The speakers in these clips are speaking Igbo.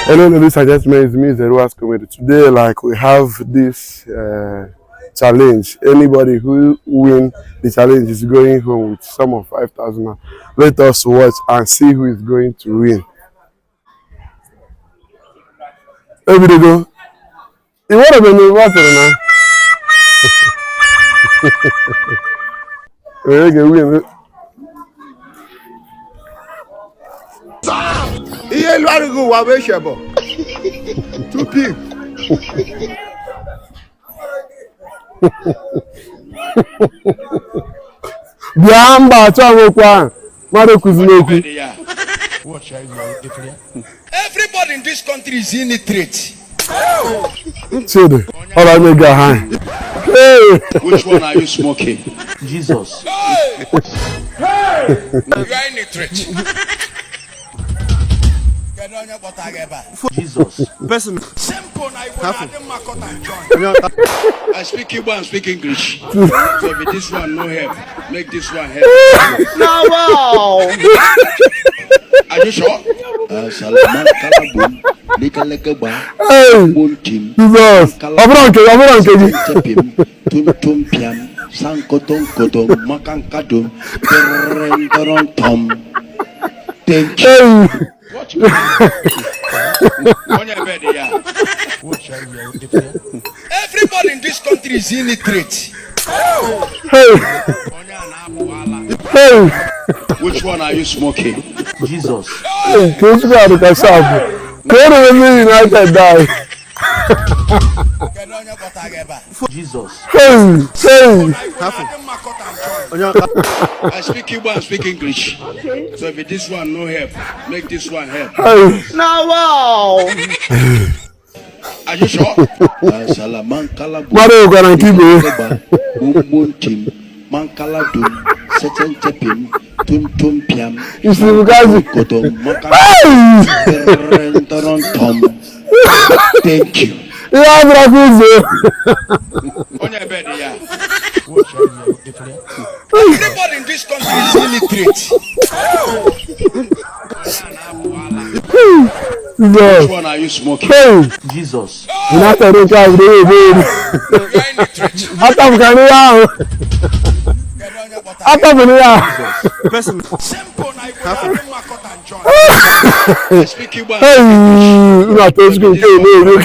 Hello, ladies and gentlemen, it's me, Zeruas Comedy. Today, like, we have this challenge. Anybody who win the challenge is going home with sum of 5,000. Let us watch and see who is going to win. Ebidogo. Ị nwere bụ na batịrị na onye ga-ewin? Ihe elu arịghị ụwa bụ eshebo tupu Bịa mba, achọ m okwu ahụ. Mmadụ ekwuzila okwu. Everybody in this country is illiterate. Chidi, ọ na-eme gị ahụ. Hey! Which one are you smoking? Jesus. You are illiterate. Kedu onye kpọta gị ebe a? Jesus. Person. Simple na Igbo na-adị mma cut and join. I speak Igbo and speak English. So if this one no help, make this one help. Na wow. Are you sure? Salaman kalabum, likalekeba, Hey! buntim, Jizọs! Ọ bụrụ nke gị, ọ bụrụ nke gị. tepim, tum tum piam, sankoton kotom, makankadum, terentorontom. Thank you. Hey! What you Onye ebe dị ya? Everybody in this country is illiterate. Hey! Onye a na-apụ ala. Hey! Which one are you smoking? Jesus. Ka o chukwu adịka sharp. Ka o rere mmiri United die. Kedu onye kpọta gị ebe a? Jesus. Hey! Hey! I speak Igbo and speak English. So if this one no help, make this one help. Hey! Na wow. Are you sure? Salaman kalabum, Mmadụ nwekwara nke ibe ya. likalekeba, bum buntim, mankaladum, setentepim, tum tum piam, Isiri kotom, makankadum, Hey! terentorontom. Thank you. Ihe a bụrụ aka ụzọ. Onye ebe dị ya? Everybody in this country is illiterate. Jizọs! Which one are you smoking? Hey! Jesus. United nke a bụrụ ebe elu. You are illiterate. Atapụka n'ihe ahụ. Kedu onye kpọta gị? Atapụ n'ihe ahụ. Person. Simple na Igbo na-adị mma cut and join. I speak Igbo and Hey! Unu atọ ezigbo nke a na-eri.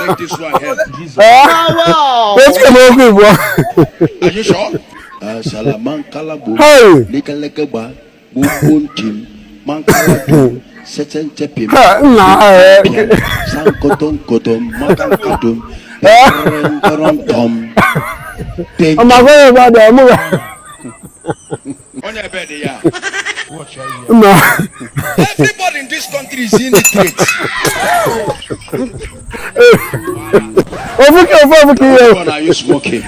Make this one help. Jesus. Na wow. Ezigbo n'okwu Igbo. Are you sure? Salaman kalabum, Hey! likalekeba, bum buntim, mankaladum, setentepim, Ha, nna eh, piam, sankoton kotom, makankadum, terentorontom. Thank Ọmọ you. akọ́yọ̀ Ìbàdàn ọmọ Onye ebe dị ya? nna. Everybody in this country is illiterate. Ofu ka ofu ofu ka ihe. Which one are you smoking?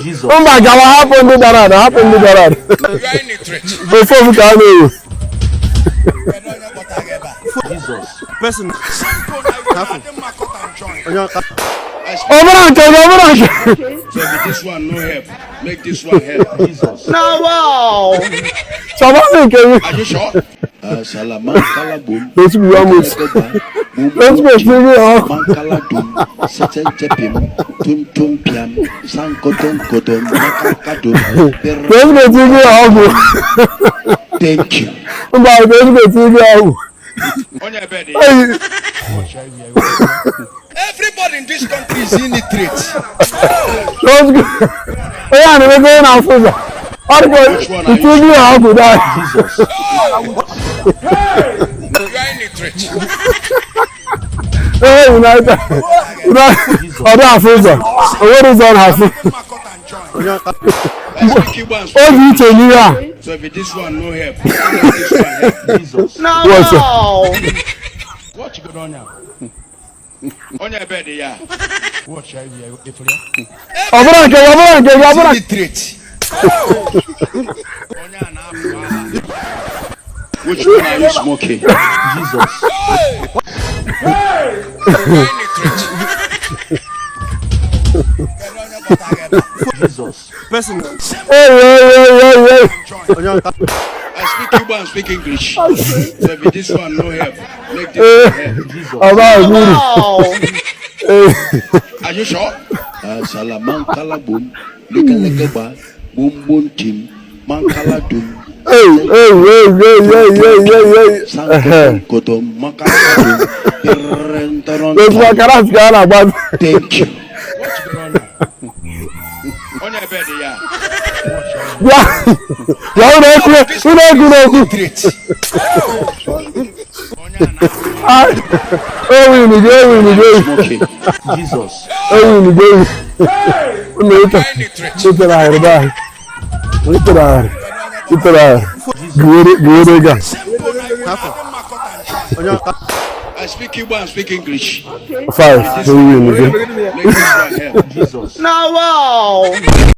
Jesus. Mba gawa hapụ ndị dara ada, hapụ ndị dara ada. You are illiterate. Ofu ofu ka a na-ewu. Kedu onye kpọta gị ebe a? Jesus. Person. Simple na Igbo na-adị mma cut and join. I Ọ speak bụrụ nke gị, ọ bụrụ nke. So if this one no help, make this one help. Jesus. Na wow. Chọbazi nke gị. Are you sure? Salaman kalabum, Ezigbo ya mụ. likalekeba, bum Ezigbo buntim, esi gị ọkụ. mankaladum, setentepim, tum tum piam, sankoton kotom, makankadum, Ka ezigbo esi gị ọgwụ. Thank you. Mba, ka ezigbo esi gị ọgwụ. Onye ebe dị ya? Hey! Everybody in this country is illiterate. Ezigbo. Onye a na-emego onye na-afụ ụzọ. Ọ dịka iti gị ọgwụ daa. Jesus. You are illiterate. Ee, United. United. Ọ dị afụ ụzọ. O nwere ụzọ ọ na-afụ. Mma cut and join. I speak Igbo and O speak ji uche n'ihe a. So if this one no help, make this one help. Jesus. Na What's up? wow. What you got on now? Onye ebe dị ya? Ọ bụrụ nke gị, ọ bụrụ nke gị, ọ bụrụ Illiterate. Onye a na-apụ ala. Which one are you smoking? Jesus. You are illiterate. Kedu onye kpọta gị ebe a? Jesus. Person. Ei, ei, ei, ei, ei. Join. I speak Igbo and speak English. So if this one no help, make this one help. Jesus. Ọba uru. Are you sure? Salamankala boom, lekalekeba, boom boom tim, mankala dum, Hey, hey, hey, hey, hey, hey, hey, hey. sankotom mankala dum, Otu akara ka a na-agba. Thank you. What's going on now? Onye ebe dị ya. Bịa, bịa ụlọ ekwu, ụlọ ekwu n'okwu. Onye a na-ahụ. O win go, o win go, Okay. Jesus. o win go. Ụlọ ịta, ịtara ahịrị be ahụ. Ịtara ahịrị, ịtara ahịrị. Gụwere, gụwere ga. I speak Igbo and speak English. 5, o win go. Make this one help. Jesus. Now wow.